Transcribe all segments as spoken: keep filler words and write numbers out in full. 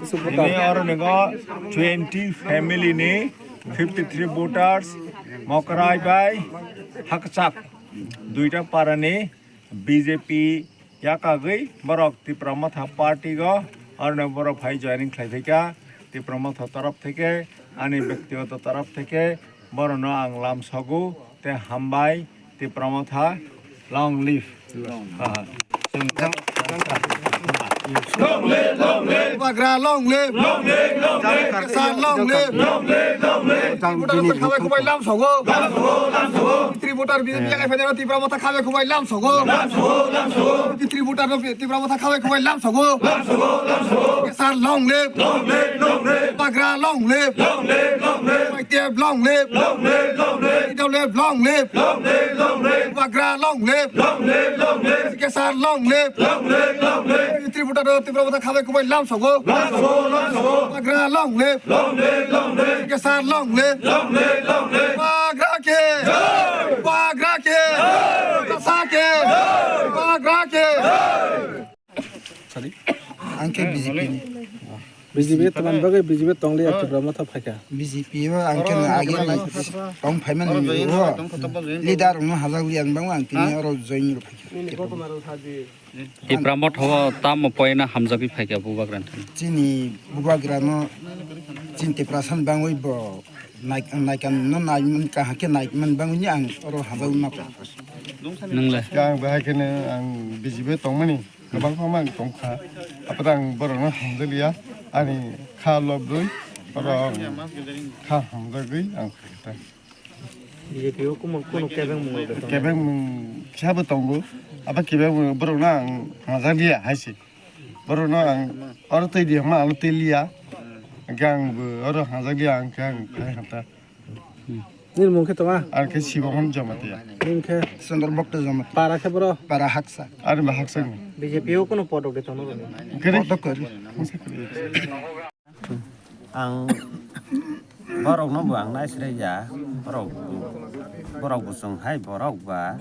Tini oro ningo twenty family ni fifty three voters Mokrai bai Hakchak duita para ni B J P yakagwi borok Tipra Motha party go oro borok phai joining khlai phaikha. Tipra Motha taraf theke ani byaktigoto taraf theke borokno ang lam sogo tei hambai. Tipra Motha, long live. Aha. Chwng Bubagra long live. Kesar long live. Bubagra khabai khubai lam sogo. Three voter B J P yakai federal Tipra Motha khabai khubai lam sogo. Three voter no Tipra Motha khabai khubai lam sogo. Kesar long live. Bubagra long live. Paitep long live. Idol live long live. Bubagra long live. Kesar long live. Three voter no Tipra Motha khabai khubai lam sogo. Bubagra long live. Kesar long live. Bubagra ke. Sa ke. Bubagra ke. Ang khe B J P ni. B J P tongmani bagwi B J P tongliya Tipra Motha phaikha. B J P o ang khe agi ni tong phaimani o leader rokno hajak liya ang bangma ang tini oro join rw phaikha. Tipra Motha o tamo poina hamjagwi phaikha Bubagra ni thani. Chini Bubagra no chini Tiprasa ni bangwi bo naik naik no nai man kaham khe naik man bangwi ni ang oro hajak ma. Nwngle? Ang bahai kheno ang B J P tongmani. Kwbangma ang tongkha, aphano ang borokno hamjakliya, ani kha lobwi, oro ang kha hamjagwi ang phaikha. B J P o kumo-, kuno kebengmung rok tong? Kebengmung kisa bo tongo, abo kebengmung borokno ang hamjakliya hai se. Borokno ang oro twi di hwnma ang twi liya, hwnkhe ang bo oro hamjakliya, hwnkhe ang phai hamta. Nini mung khe tongma? Ang khe Sibamon Jamatia. Nini khe? Chandra Bhakta Jamatia. Para khe boro? Para Haksa. Ani ba Haksa ni. B J P o kuno podok de tono rwdi. Kere? Podok kori. Ang borok no bo ang nai sre ya. Borok, borok bo chwng hai borok ba.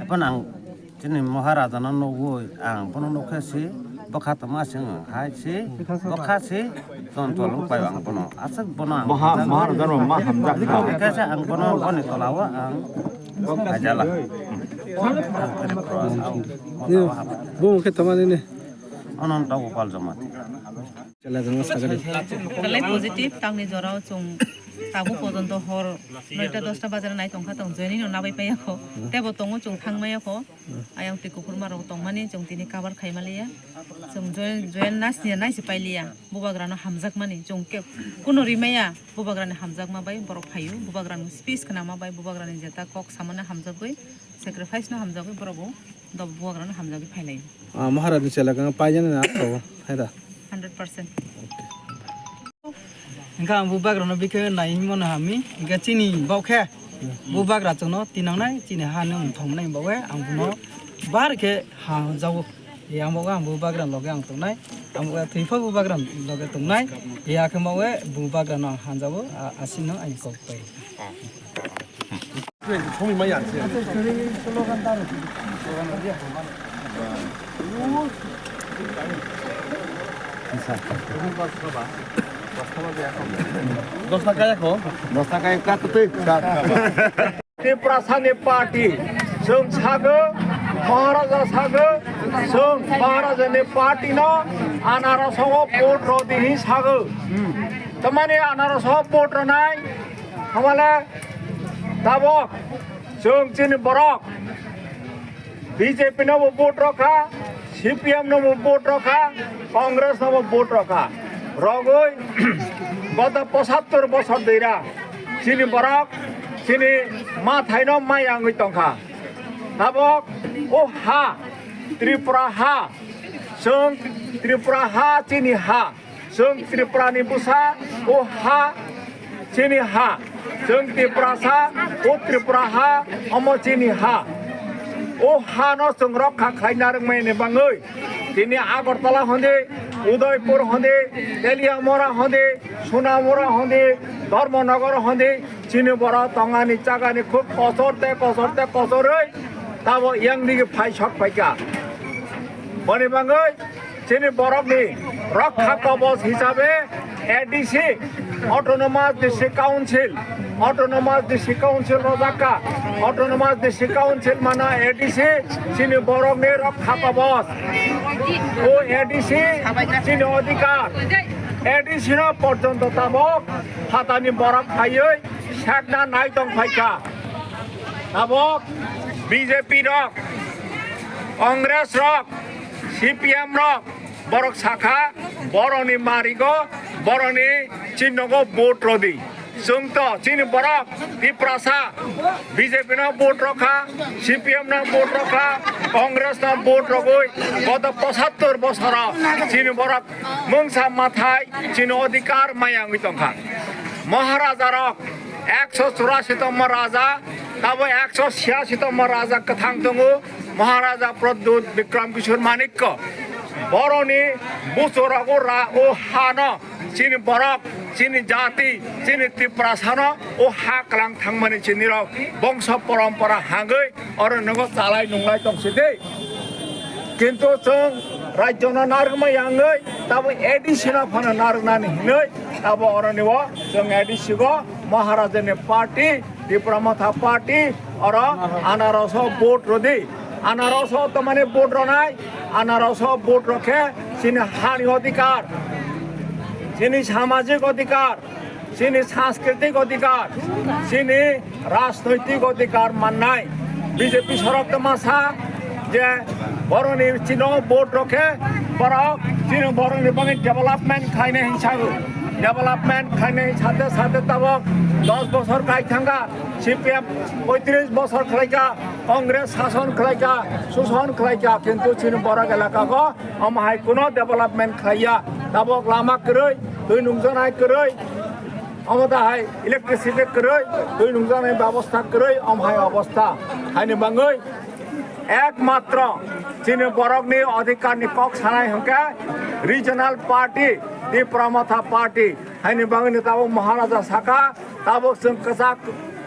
Epan ang Chini Maharaja no nugwi ang bono nukhe si, bwkha tongma se wng hai si, bwkha si, chon chol wng pai ang bono. Aswk bono ang Maha-, Maharaja no ma hamjak kha. Hwnkhe se ang bono boni tola o ang hajala. Bo mung khe tongma nini? Ananta Gopal Jamatia. Belai positive, tangni jorao chwng tabuk pojonto hor noita dosta bajar nai tongkha tong joining no nabai paiya kho. Tebo tongo chwng thangmaya kho. Ayang twi kuphurma rok tongmani chwng tini cover khaima liya. Chwng join, join nasniya naisi pailiya. Bubagrano hamjakmani chwng khe kuno rimaya. Bubagrani hamjakma bai borok phaio. Bubagrani speech khnama bai bubagrani jeta kok samani hamjagwi, sacrifice no hamjagwi borok bo do bubagrano hamjagwi phailaio. Ah, Maharaj ni chela khe paijani na to, hai da? Hundred percent. Hingke ang bubagrano bikhe nai himo no hami, hingke chini bok khe bubagra chwngno tinangnai, chini ha no thongnai bokhe ang bono bar khe ha jago. Yang bokhe ang bubagra loge ang tongnai, ang bokhe thwipha bubagra loge tongnai, ya khe bokhe bubagrano ang hanjago, a-, asino ang kok pai. Dosta kaya ko? Dosta kaya ka tu tu. Tiprasa ni party, chwng sago, Maharaja sago, chwng Maharaja ni party no anarasongo vote rodi hin sago. Tamani anarasongo vote ronai, hamale tabok chwng chini borok B J P no bo vote rokha, C P M no bo vote rokha, Congress no bo vote rokha. Rogwi goto pochattor bosor dira chini borok chini mathai no maya wngwi tongkha. Tabok o ha Tripura ha, chwng Tripura ha chini ha. Chwng Tripura ni bwsa, o ha chini ha. Chwng Tiprasa, o Tripura ha, omo chini ha. O ha no chwng rokha khaina rwngmani bagwi tini Agartala hondi, Udaipur hondi, Teliamura hondi, Sonamura hondi, Dharmanagar hondi, chini borok tongani chagani khub kosor te kosor te kosorwi tabo yang digi phai sok phaikha. Boni bagwi Chini borokni rokha kobos hisabe A D C, Autonomous District Council, Autonomous District Council rojak kha, Autonomous District Council mano A D C, chini borokni rokha kobos. O A D C chini odhikar, A D C no porjonto tabok phatani borok phaiwi sakna nai tong phaikha. Tabok B J P rok, Congress rok, C P M rok, borok sakha, boroni marigo, boroni chinnogo vote rodi. Chwng to chini borok Tiprasa B J P no vote rokha, C P M no vote rokha, Congress no vote rogwi goto pochattor bosoro chini borok mungsa mathai chini odhikar maya wngwi tongkha. Maharaja rok ekso churasi tongma raja, tabo ekso chiyasi tongma raja kwthang tongo, Maharaja Pradyut Bikram Kishore Manikya. Boroni buchorogo ra o hano chini borok, chini jati, chini Tiprasano o ha kwlang thangmani chini rok bongso porompora hangwi oro nogo chalai nunglai tongsi de. Kintu chwng rajyono narwkma yangwi tabo A D C no phano narwknani hinwi tabo oroni o chwng A D C go Maharajani party, Tipra Motha party, oro anaroso vote rodi. Anaroso tomani vote ronai, anaroso vote rokhe chini hani odhikar, chini samajik odhikar, chini sanskritik odhikar, chini rajnoitik odhikar mannai. B J P sorok tongma sa je boroni chino vote rokhe borok chini boroni bagwi development khainai hinsago. Development khainai sate sate tabok dos bosor kai thangkha, C P M poitris bosor khlaikha, Congress sason khlaikha, suson khlaikha, kintu chini borok elaka go omo hai kuno development khlaiya. Tabok lama kwrwi, twi nungjaknai kwrwi, omo da hai electricity kwrwi, twi nungjaknai babostha kwrwi, omo hai obostha. Haini bangwi ekmatro chini borokni odhikarni kok sanai hwnkhe regional party, Tipra Motha party. Haini bangwi tabok Maharaja sakha, tabok chwng kwchak,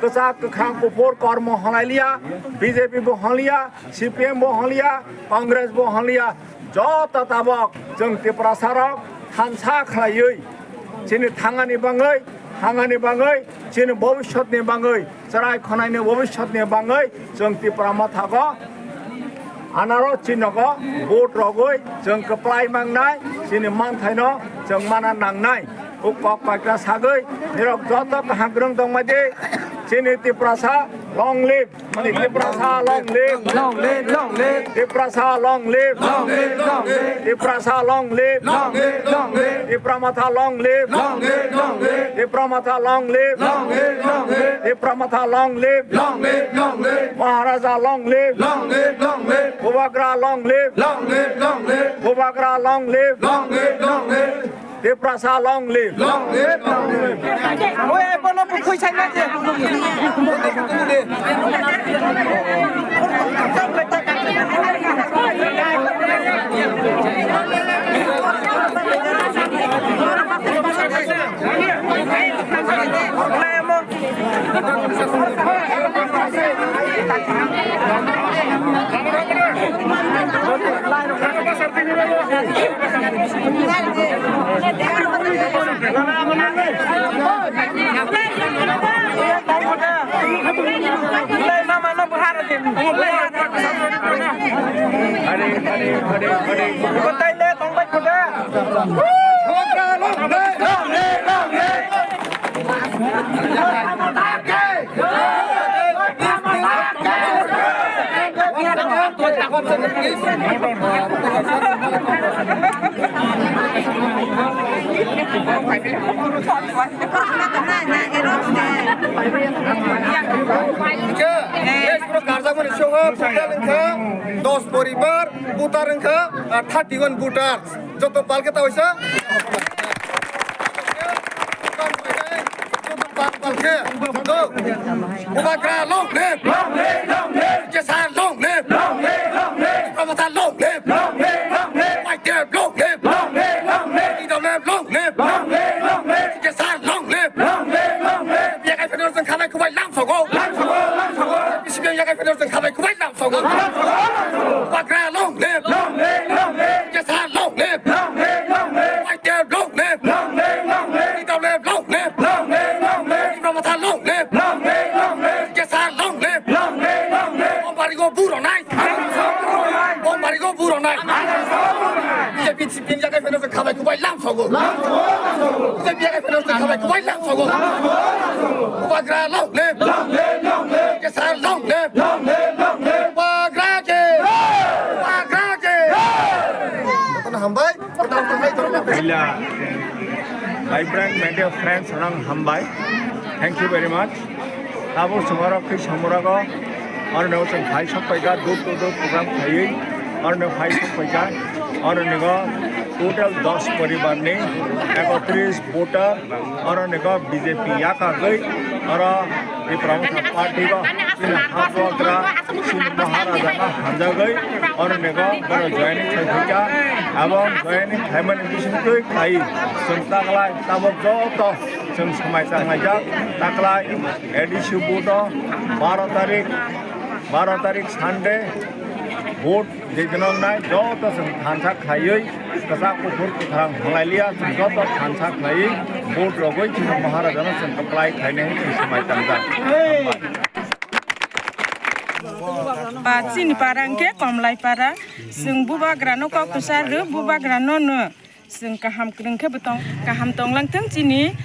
kwchak, kwkhwrang, kuphur, kormo hwnlailiya, B J P bo hwnliya, C P M bo hwnliya, Congress bo hwnliya, joto tabok chwng Tiprasarok thansa khlaiwi chini thangani bangwi, thangani bangwi, chini bobiswtni bangwi, chwrai khwnaini bobiswtni bangwi chwng Tipra Mothago anaro chinogo vote rogwi chwng kwplai mangnai, chini manthaino chwng mana nangnai. O kok koita sagwi nirok joto kaham kwrwng tongmadi. Chini Tiprasa long live. Mani Tiprasa long live. Long live, long live. Tiprasa long live. Long live, long live. Tiprasa long live. Long live, long live. Tipra Motha long live. Long live, long live. Tipra Motha long live. Long live, long live. Tipra Motha long live. Long live, long live. Maharaja long live. Long live, long live. Bubagra long live. Long live, long live. Bubagra long live. Long live, long live. Tiprasa long live. Long live, long live. Oi, ai bono bukhui sai na je. Hwnkhe, yes, bro, karjakmani soho, voter wngkha dos poribar, voter wngkha, ah, thirty one voter. Joto palkhe ta waisa. Joto pal, palkhe. Go. Bubagra long live. Long live, long live. Kesar long live. Long live, long live. Prabhata long live. Long live, long live. White Dev long live. Long live, long live. Idam long live. Long live, long live. Kesar long live. Long live, long live. Yakai federal jeng khalai kubai lam sogo. Lam sogo, lam sogo. Bisi yakai federal jeng khalai kubai lam sogo. Lam sogo, lam sogo. Bubagra long live. Long live, long live. Kesar long live. Sogo. Bubagra long live. Kesar long live. Bubagra ke. Bubagra ke. Hambai. Ila, my friend, my dear friends, rang hambai. Thank you very much. Tabuk chwng oro khe samurago, oro no chwng phai sok paikha, door to door program khaiwi, oro no phai sok paikha, oro nigo total dos poribar ni ekotris voter, oro nigo B J P yakagwi, oro Tipra Motha Party go chini habugra, chini Maharaja no hamjagwi, oro nigo boro joining khai phaikha, abo joining khaimani bisingtwi khai chwng taklai tabuk joto Chwng swmai tanglaijak, taklai A D C vote o baro tarik, baro tarik Sunday vote je dino nai joto chwng thansa khaiwi kwchak kuphur kwthang hwnlailiya, chwng joto thansa khaiwi vote rogwi chwng Maharaja no chwng kwplai khainai chwng swmai tangjak. Ba chini para hwnkhe Komlai para, chwng bubagra no kok kwchar rw, bubagra no nw. Chwng kaham kwrwng khe bo tong, kaham tonglang thung chini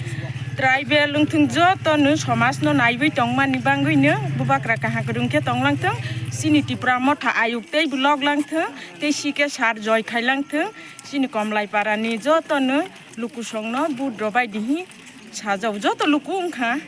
tribal wng thung joto no somaj no naiwi tongmani bangwi no bubagra kaham kwrwng khe tonglang thung chini Tipra Motha ayuk tei bo lok lang thung tei sikhe sar joy khailang thung chini Komlai para ni joto no lukusong no vote rw bai dihi sajao joto luku wngkha.